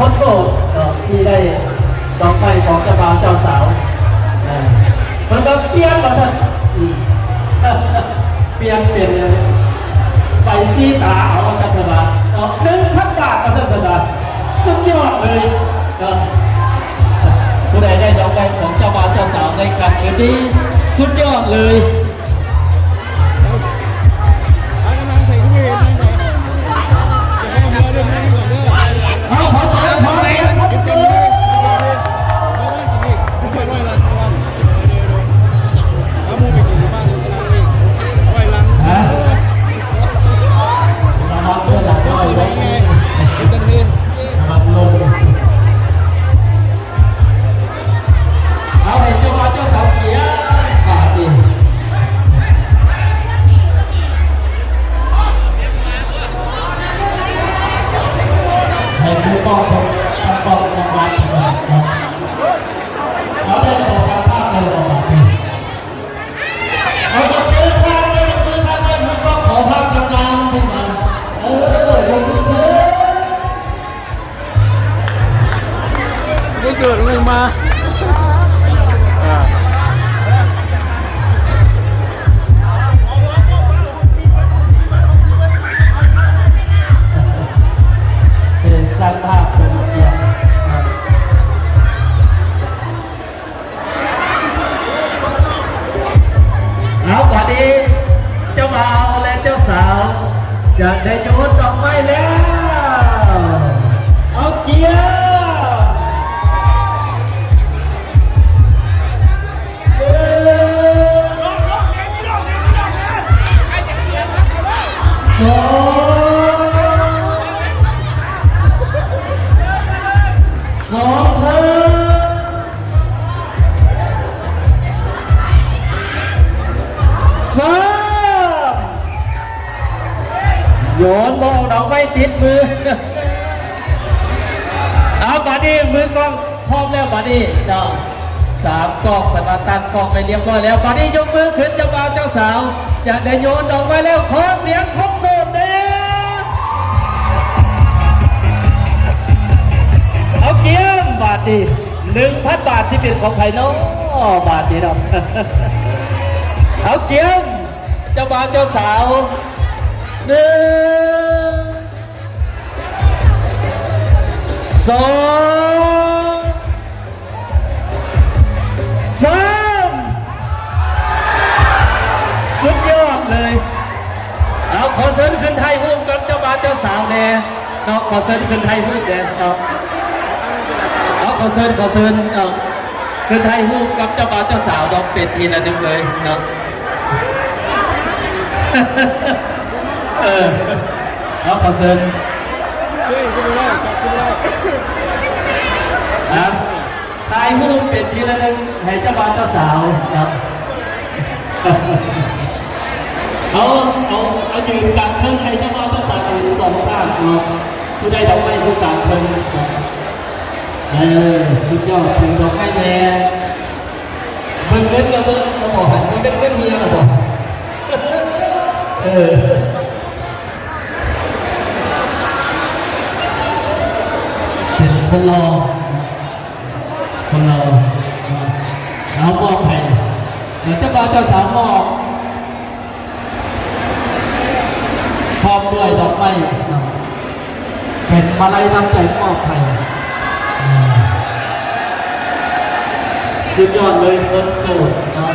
ຄົນໂສດເນາະ ທີ່ໄດ້ດອກໄມ້ຂອງເຈົ້າບ່າວເຈົ້າສາວ ເອີ ເພິ່ນວ່າປ່ຽນວ່າຊັ້ນ ອືມ ປ່ຽນເປັນໄປຊີ້ຕາເອົາວ່າຊັ້ນເພິ່ນວ່າເນາະ ໜຶ່ງພັນບາດວ່າຊັ້ນເພິ່ນວ່າ ສຸດຍອດເລີຍເນາະ ຜູ້ໃດໄດ້ດອກໄມ້ຂອງເຈົ້າບ່າວເຈົ້າສາວໃນຄ່ຳຄືນນີ້ ສຸດຍອດເລີຍ. ເອົາໃຫ້ເຈົ້າບ່າວເຈົ້າສາວກຽມບາດນີ້ ໃຫ້ຜູ້ປອບ ຜູ້ປອບຂອງລັດເນາະ ເອົາໄດ້ບໍ່ ຊ່າງພາບໄດ້ບໍ່ບາດນີ້ ເອົາ ຍົກມືຂຶ້ນ ເອົາ ຍົກມືຂຶ້ນ ໃຫ້ຜູ້ປອບ ຂໍພາບງາມໆຂຶ້ນມາ ເອີ ຍົກມືຂຶ້ນ. ຜູ້ເກີດເລີຍມາ ອ່າ ເປັນຊ່າງພາບເປັນກຽດ ເອົາ ບາດນີ້ເຈົ້າບ່າວ ແລະ ເຈົ້າສາວ ຈະໄດ້ໂຍນດອກໄມ້ແລ້ວ ເອົາກຽມ ໜຶ່ງ ສອງ ສອງ ເລີຍ ສາມ ໂຍນບໍ່ອອກ ດອກໄມ້ຕິດມື ເອົາ ບາດນີ້ມືກ້ອງ ພ້ອມແລ້ວ ບາດນີ້ເນາະ ສາມກ້ອງ ເພິ່ນວ່າຕັ້ງກ້ອງໄວ້ລຽບຮ້ອຍແລ້ວ ບາດນີ້ຍົກມືຂຶ້ນ ເຈົ້າບ່າວເຈົ້າສາວ ຈະໄດ້ໂຍນດອກໄມ້ແລ້ວ ຂໍສຽງຄົນໂສດແດ່ ເອົາກຽມ ບາດນີ້ ໜຶ່ງພັນບາດ ຊິເປັນຂອງໃຜເນາະ ບາດນີ້ເນາະ ເອົາກຽມ ເຈົ້າບ່າວເຈົ້າສາວ ໜຶ່ງ ສອງ ສາມ ສຸດຍອດເລີຍ ເອົາ ຂໍເຊີນຂຶ້ນຖ່າຍຮູບກັບເຈົ້າບ່າວເຈົ້າສາວແດ່ເນາະ ຂໍເຊີນຂຶ້ນຖ່າຍຮູບແດ່ເນາະ ເອົາ ຂໍເຊີນ ຂໍເຊີນເນາະ ຄືຖ່າຍຮູບກັບເຈົ້າບ່າວເຈົ້າສາວເນາະ ເປັນທີ່ລະນຶກເລີຍເນາະ ເອີ ເອົາ ຂໍເຊີນ ອ່ະ ຖ່າຍຮູບເປັນທີ່ລະນຶກໃຫ້ເຈົ້າບ່າວເຈົ້າສາວເນາະ ເອົາ ເອົາ ເອົາ ຢືນກາງເທິງ ໃຫ້ເຈົ້າບ່າວເຈົ້າສາວຢືນສອງຂ້າງເນາະ ຜູ້ໃດດອກໄມ້ຢູ່ກາງເທິງເນາະ ເອີ ສຸດຍອດ ຖືດອກໄມ້ແດ່ ເບິ່ງເງິນລະເບິ່ງລະບໍ່ຫັ້ນ ເບິ່ງເງິນເຮືອລະບໍ່ຫັ້ນ ເອີ ເປັນຄົນຫຼໍ່ເນາະ ຄົນຫຼໍ່ເນາະ ເອົາມອບໃຫ້ ເຈົ້າບ່າວເຈົ້າສາວມອບ ພ້ອມດ້ວຍດອກໄມ້ເນາະ ເປັນມາໄລນ້ຳໃຈມອບໃຫ້ ເອີ ສຸດຍອດເລີຍ ຄົນໂສດເນາະ